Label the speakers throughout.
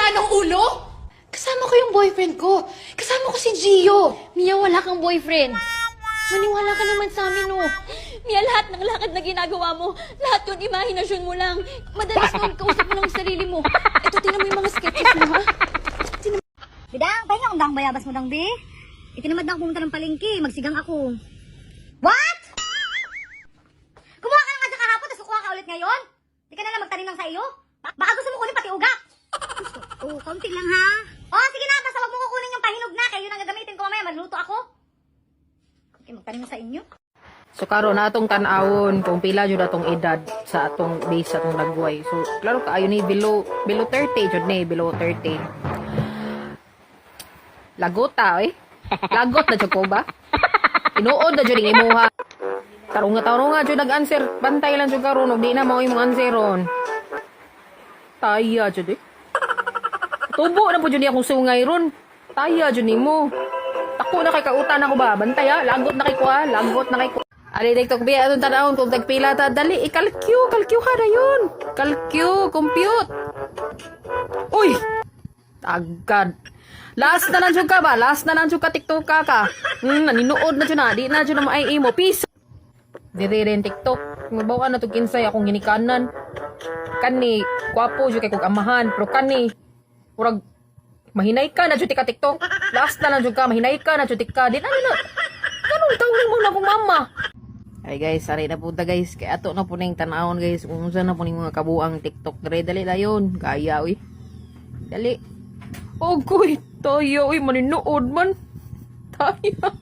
Speaker 1: Sira ng ulo? Kasama ko yung boyfriend ko. Kasama ko si Gio.
Speaker 2: Mia, wala kang boyfriend. Maniwala ka naman sa amin, oh. Mia, lahat ng lakad na ginagawa mo, lahat yun, imahinasyon mo lang. Madalas noon, kausap mo lang ang sarili mo. Ito, tingnan mo yung mga sketches mo, ha?
Speaker 3: Bidang, pahinga akong dang bayabas mo dang, be. Itinamad na ako pumunta ng palengke. Magsigang ako. What? Kumuha ka na nga sa kahapon, tapos kukuha ka ulit ngayon? Di ka na lang magtanim ng sa iyo? Baka gusto mo kunin pati ugat. Oh, kaunti lang ha. Oh, sige na, basta wag mo kukunin yung pahinog na. Kaya yun ang gagamitin ko mamaya, magluto ako. Okay, magtanim na sa inyo.
Speaker 4: So karon atong tan-awon kung pila jud atong edad sa atong base sa atong lagway. So klaro kaayo ni below below 30 jud ni, below 30. Lagota eh. Lagot na jud ko ba? Tinuod na jud ning imuha. Tarunga tarunga jud nag-answer. Bantay lang jud karon og di na mao imong answer ron. Taya jud eh. Tubo na po jud ni akong sungay ron. Taya jud nimo. Tako na kay kautan ako ba? Bantay ha, lagot na kay kuha, lagot na kay kuha. Ali TikTok biya atong tanawon kung tagpila ta, dali ikalkyu, kalkyu ka na yun. Kalkyu, compute. Uy! Agad. Last na lang jud ka ba? Last na lang jud ka TikTok ka ka. Naninuod na jud na, di na jud na maay imo. Peace. Dire rin TikTok. Mabaw na to kinsay akong ginikanan. Kani, gwapo jud kay kog amahan, pero kani murag mahinay ka na jud ka TikTok. Last na lang jud ka, mahinay ka na jud ka. Di na na. Kanong tawag mo na akong mama? Ay guys, sari na punta guys. Kaya ato na po ning tanawon guys. Kung unsa na po ning mga kabuang TikTok dre, dali dayon. Gaya uy. Dali. Ogoy, tayo uy, maninuod man. Tayo.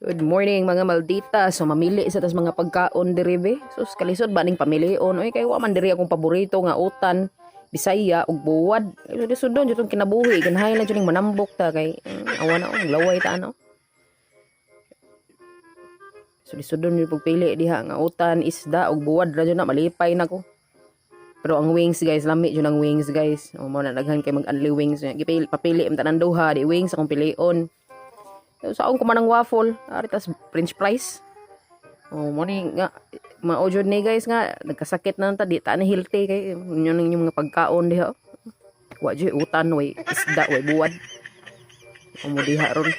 Speaker 4: Good morning mga maldita. So mamili sa tas mga pagkaon diri be. Sus, kalisod ba ning pamilion? Oy, kay wa man diri akong paborito nga utan. Bisaya ug buwad. Ay, so sudon jud tong kinabuhi. Ganahay lang jud ning manambok ta kay awa na og laway ta ano. So sudon jud pagpili diha nga utan, isda ug buwad ra jud na, malipay na ko. Pero ang wings guys, lami jud ang wings guys. O mo na daghan kay mag-unli wings. Gipili papili am tanan duha, di wings akong pilion. So, saon ko man ang waffle, ari tas french fries. Oh, mo ni nga mao jud ni guys nga nagkasakit na ta, di ta na healthy kay yun ang inyong mga pagkaon diha. Wa jud utan, way isda, way buwad. O mo diha ron.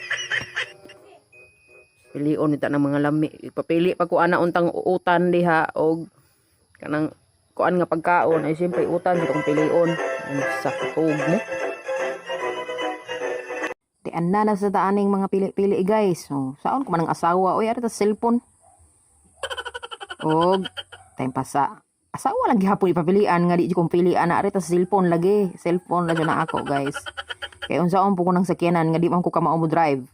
Speaker 4: Pilion nita ng mga lami. Ipapili pa ko ana untang utan diha og kanang kuan nga pagkaon ay siyempre utan jud akong pilion. Sa katog mo. Di anna na sa taaning mga pili-pili guys. So, saon ko man ang asawa? Uy, ari ta cellphone. Og time pa sa asawa lang gihapon ipapilian nga di jud kong pilian na ari ta cellphone lagi. Cellphone ra jud na ako guys. Kay unsaon po ko nang sakyanan nga di man ko kamao mo drive.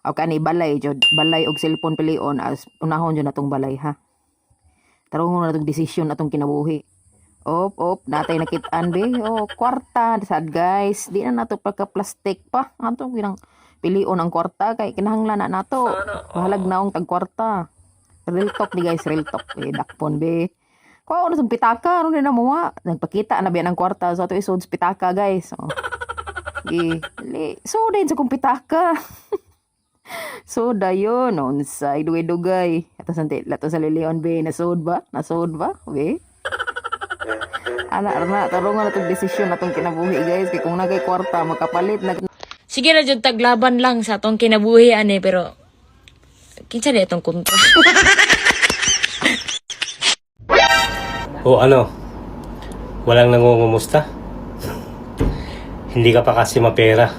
Speaker 4: O kani balay jud, balay og cellphone pilion as unahon jud natong balay ha. Tarungon na atong desisyon atong kinabuhi. Op, op, natay nakitaan be. Oh, kwarta sad guys. Di na nato pagka plastic pa. Ato ginang pilion ang kwarta kay kinahanglan na nato. Mahalag naong tag kwarta. Real talk ni guys, real talk. Eh, dakpon be. Kuha na sa pitaka, ano na muwa. Nagpakita na biyan ang kwarta. So ato isod sa pitaka guys. Oh. Gi, li. So din sa kong pitaka. So dayon unsay dugay-dugay. Ato sa lato sa Lilion be, nasod ba? Nasod ba? Be. Ana na, tarungan na tong desisyon atong kinabuhi guys kay kung nagay kwarta makapalit na.
Speaker 5: Sige na jud, taglaban lang sa atong kinabuhi ani, pero kinsa di atong kontra?
Speaker 6: O ano? Walang nangungumusta? Hindi ka pa kasi mapera.